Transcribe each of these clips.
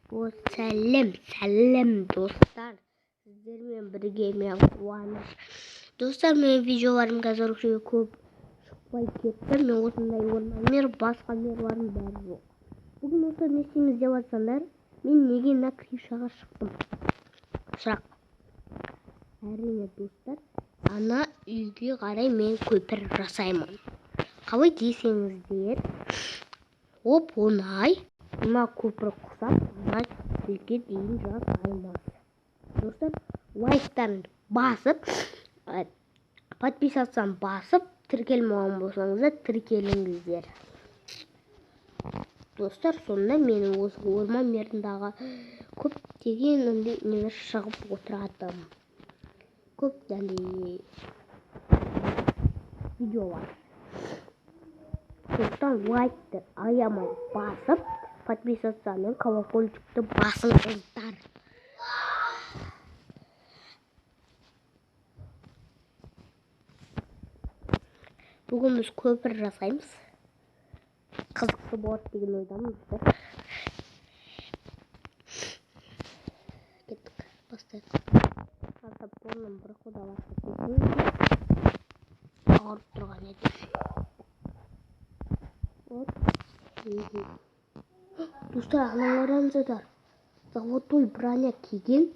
Сәлем, сәлем достар. Сіздермен бірге мен Қуаныш. Достар, менің видеоларым қазір көп шықпай кетті. Мен осындай орман, басқа мерларым бәрі жоқ. Бүгін достар не істейміз деп жатсаңдар, мен неге мына крышаға шықтым? Сұрақ. Әрине достар, ана үйге қарай мен көпір жасаймын. Қалай десеңіздер, оп оңай. Мына көпір құсап, мына үйге дейін жасаймыз. Достар, лайктан басып, подписаться басып, тіркелмеген болсаңыздар, тіркеліңіздер. Достар, сонда менің осы орман меріндағы көптеген нелер шығып отырады. Көп видеолар. Сондықтан лайкты аямай басып, подписаться мен колокольчикті басыңыздар. Бүгін біз көпір жасаймыз. Қызықты болады деген ойдамын достар. Кеттік, бастайық. Ата бұрным бір құдаласып кетсін. Ауырып тұрған еді. Вот. Достар, ана қараңыздар. Золотой броня киген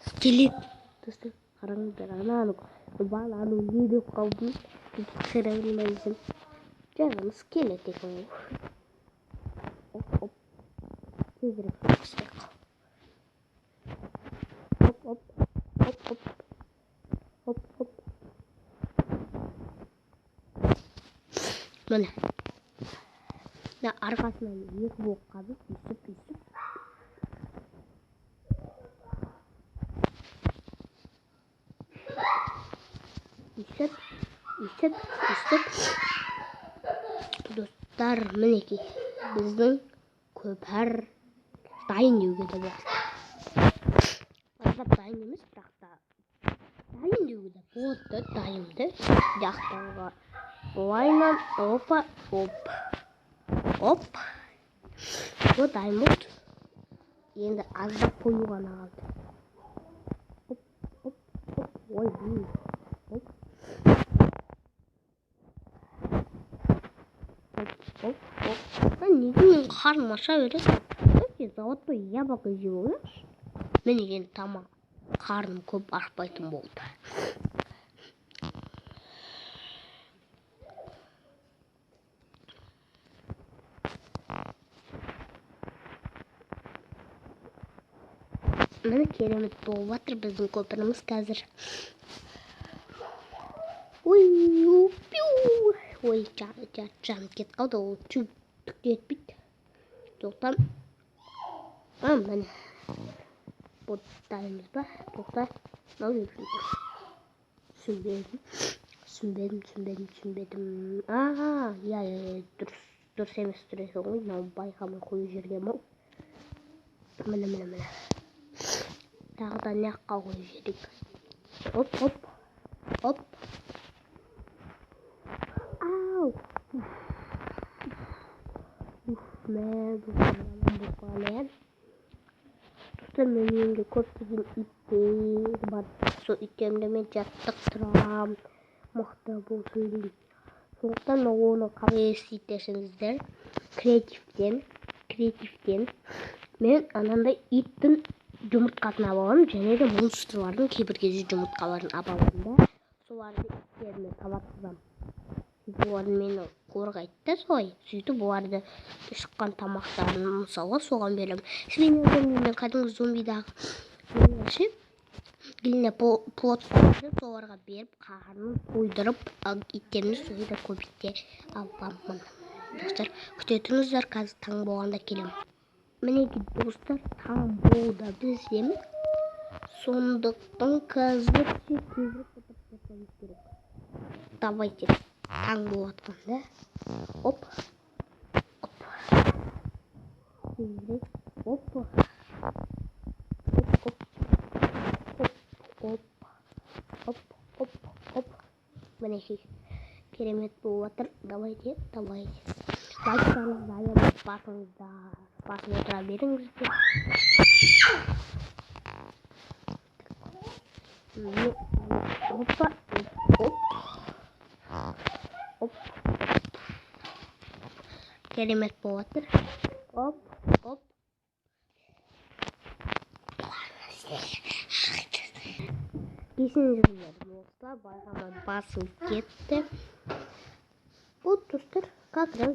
скелет. Достар, қараңыздар, ананы баланы не деп қалдым? Херабрин. Жай скелет екен ғой. Оп, оп. Тезірек соғысайық. Оп, оп. Оп, оп. Оп, оп. Міне. Мына арқасынан екі блок қазып, өйстіп, өйстіп. Өйстіп, өйстіп, өйстіп. Достар, мінекей біздің көпір дайын деуге де болады. Аздап дайын емес, бірақ та дайын деуге де болады, дайынды. Жақтағы былайынан, опа, оп. Оп. Бұл дайын болды. Енді аздап қою ғана қалды. Оп, оп, оп. Ой, оп. Оп, оп, оп. Неге мен қарным аша береді? Өте золотой яблоко жеп алайықшы. Міне енді тамақ қарным көп ашпайтын болды. Міне керемет болып жатыр біздің көпіріміз қазір. Ой, пиу. Ой, жан кетіп қалды, ол түк те етпейді. Тоқта. Міне. Бұл дайынбыз ба? Тоқта. Мынау не үшін тұр? Түсінбедім. Түсінбедім, түсінбедім, түсінбедім. Аха, иә, иә, дұрыс, дұрыс емес тұр екен ғой. Мынау байқамай қойып жібергенмін ау. Міне, міне, міне. Тағы да мына жаққа қойып жіберейік. Оп, оп, оп. Ау. Уф, мә, достар, жаман болып қалған, иә. Достар, менің үйімде көптеген иттер бар. Сол иттерімді мен жаттықтырамын, мықты болсын деймін. Сондықтан оны қалай істейді десеңіздер, креативтен мен анандай иттің жұмыртқасын алып аламын, және де монстрлардың кейбір кезде жұмыртқаларын алып аламын да, соларды иттеріме табатқызамын. Сөйтіп олар мені қорғайды да солай. Сөйтіп оларды шыққан тамақтарын мысалға соған беремін. Свинья зомби мен кәдімгі зомбидағы ше, глина плотты соларға беріп, қарнын тойдырып, иттерімді солай да көбейте аламын. Достар, күте тұрыңыздар, қазір таң болғанда келемін. Мінекей достар, таң болды бізде. Сондықтан қазір тезірек бітіріп тастауымыз керек. Давайте, таң болып жатқанда. Оп, оп. Тезірек, оп. Оп, оп. Оп, оп. Оп, оп, оп. Мінекей, керемет болып жатыр. Давайте, давайте. Лайктарыңызды аямай басыңыздар. Басып отыра беріңіздер. Опа, оп, оп. Керемет болып жатыр. Оп, оп. Кешіріңіздер, болса байқамай басым кетті. Бұл, достар, как раз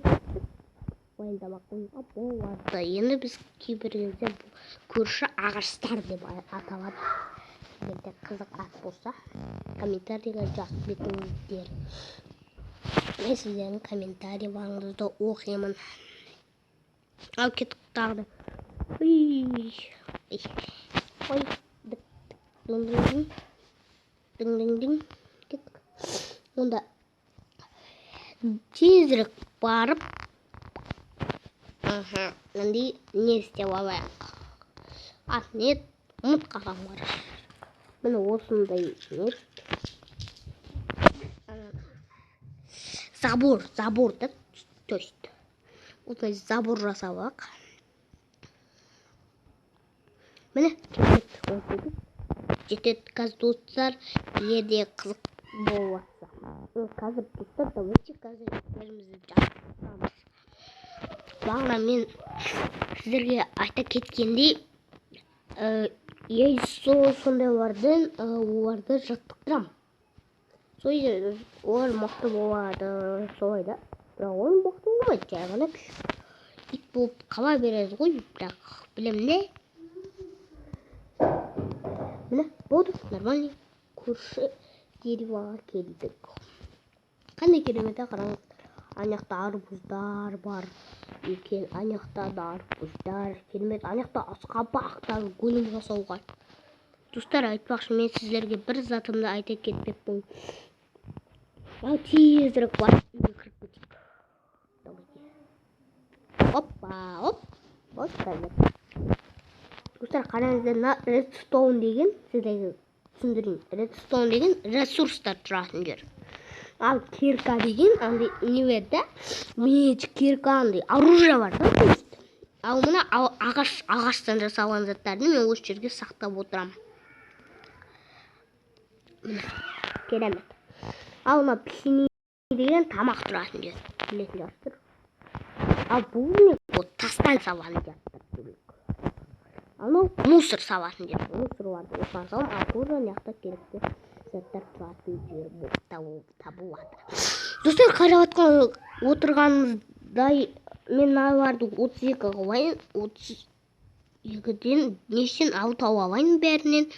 уайымдамай қоюға болады. Енді біз кейбір кезде бұл көрші ағаштар деп аталады. Егер де қызық ат болса, комментарийға жазып кетіңіздер. Мен сіздердің комментарийлеріңізді оқимын. Ал кеттік тағы да. Ой, ой, дың дың дың дың дың. Кеттік. Онда тезірек барып, мынандай не істеп алайық. А, не, ұмытып қалғанмын ғой. Міне осындай не. Забор, забор да, то есть. Осындай забор жасап алайық. Міне, керемет, 18. Жетеді қазір, достар, егер де қызық болып жатса. Қазір, достар, давайте қазір иттерімізді жаттықтырамыз. Бағана мен сіздерге айта кеткендей, яйцо сондайлардан, оларды жаттықтырамын. Сол жерде олар мықты болады, солай да. Бірақ ол мықты болмайды, жай ғана күшік ит болып қала береді ғой, бірақ білемін де. Міне, болды, нормальный көрші деревоға келдік. Қандай керемет, қараңыздар. Ана жақта арбуздар бар екен, ана жақта да арбуздар. Керемет, ана жақта асқабақтар, өнім жасауға. Достар, айтпақшы, мен сіздерге бір затымды айта кетпеппін. Ал тезірек барып үйге кіріп кетейік. Давайте. Опа, оп. Вот қазір. Достар, қараңыздар, мына редстоун деген, сіздерге түсіндірейін. Редстоун деген ресурстар тұратын жер. Ал кирка деген андай не бар да? Меч, кирка, андай оружие бар да, то есть. Ал мына ағаштан жасалған заттарды мен осы жерге сақтап отырамын. Міне, керемет. Ал мына печенье деген тамақ тұратын жер. Білетін шығарсыздар. Ал бұл не? Бұл тастан салған заттар бөлек. Ал мынау мусор салатын жер. Мусорларды осыған саламын. Ал тоже мына жақта керекті заттар тұратын жер болып табылады. Достар, қарап отырғаныңыздай, мен мыналарды 32 қылайын. 32-ден нешен алтау алайын бәрінен.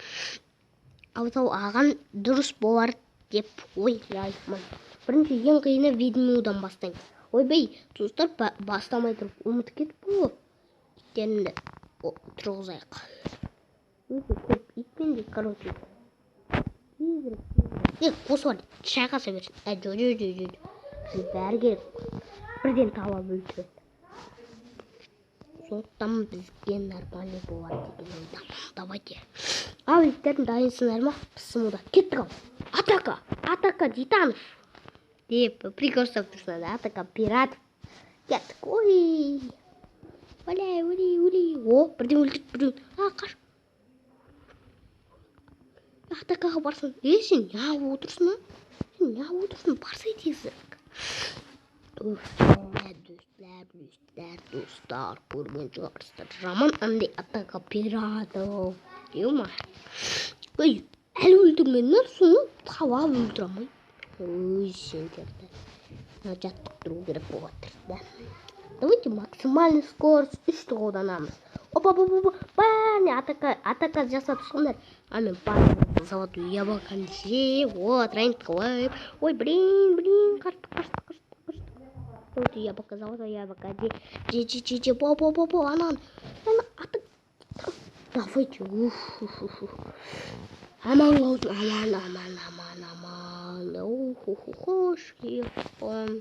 Алтау алған дұрыс болар деп ойлаймын. Бірінші ең қиыны ведьмудан бастаймын. Ойбай, достар, бастамай тұрып ұмытып кетіппін ғой. Иттерімді тұрғызайық. Өте көп итпен де, короче. Тезірек, тезірек. Е, осы бар, шайқаса берсін. Ә, жо, жо, жо, жо, жо. Бізге бәрі керек. Бірден талап өлтіреді. Сондықтан бізге нормальный болады деген ойдамын. Давайте. Ал иттердің дайынсыңдар ма? Пысымылда. Кеттік ал. Атака! Атака титанов! Деп прикол ұстап тұрсың да. Атака пиратов. Кеттік. Ой! Оля, оли, оли. О, бірден өлтірді, бірден. А, қаш. Атакаға барсың. Е, сен неғып отырсың, а? Сен неғып отырсың? Барсай тезірек. Уф, достар, достар, достар, көрген шығарсыздар. Жаман андай атака пиратов. Ё-ма. Ой, әлі өлтірмедім ме? Соны талап өлтіре алмай. Ой, сендерді. Мына жаттықтыру керек болып жатыр, да. Давайте максимальный скорость 3-ті қолданамыз. Опа, опа, опа, бәріне атака, атака жасап шығыңдар. А мен барлығын золотой яблоконы жеп отырайын қылып. Ой, блин, блин, қаштық, қаштық, қаштық, қаштық. Золотое яблоко, золотое яблоко. Же, же, же, же, же, бо, бо, бо, бо, анан, ана, аты. Давайте, уф, уф, уф, уф. Аман қалдым, аман, аман, аман, аман. Уф, уф, уф, хош, епон.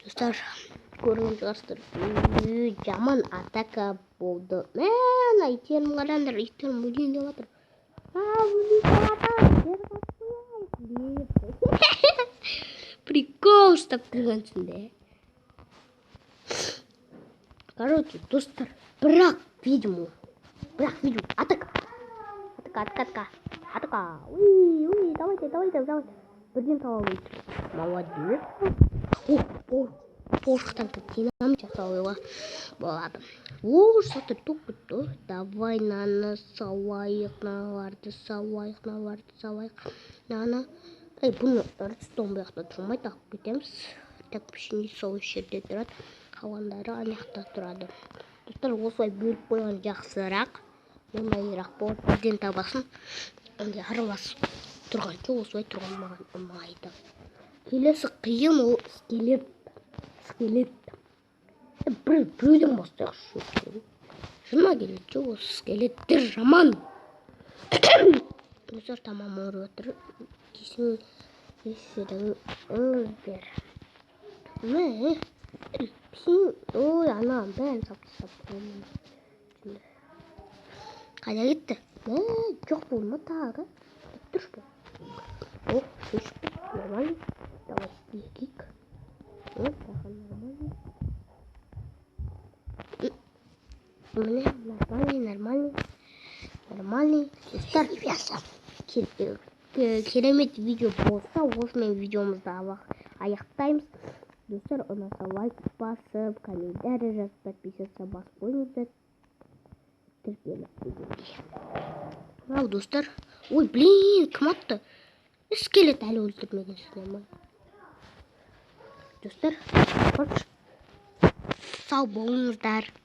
Достар, көрген шығарсыздар. Үй, жаман атака болды. Мә, ана иттерім қараңдар, иттерім өлейін деп жатыр. А, өлейін деп жатыр. Бері қашып қояйық. Прикол ұстап тұрғансың да. Короче, достар, бірақ ведьму, бірақ ведьму. Атака, атака, атака, атака, атака! Уи, уи, давайте, давайте, давайте! Бірден тауып өлтірді, молодец! О, порох, порохтан динамит жасауға болады. О, что-то туп кетті. Давай, мынаны салайық, мыналарды салайық, мыналарды салайық, мынаны. Ей, бұны редстоун бұл жақта тұрмайды, алып кетеміз. Так, пішінде сол жерде тұрады, қалғандары ана жақта тұрады. Достар, осылай бөліп қойған жақсырақ, оңайырақ болады, бірден табасың. Андай араласып тұрғанша, осылай тұрған маған ұнайды. Келесі қиын ол скелет, скелет. Бір біреуден бастайықшы. Жынға келеді осы скелеттер, жаман. Достар, тамам ауырып жатыр, кешіріңіздер. Мә, ой, ана бәрін салып тастапты. Қайда кетті? Мә, жоқ болды ма тағы? Тұршы. О, шешіп, нормально. Давай екейік. О, тағы нормально. Міне, нормальный, нормальный, нормальный. Достар, керемет видео болса, осымен видеомызды аяқтаймыз. Достар, ұнаса, лайк басып, комментарий жазып, подписаться басып қойыңыздар, тіркеліп дегендей. Ал, достар, ой, блин, кім атты? Скелет әлі өлтірмегенсіздер ма? Достар, сау болыңыздар!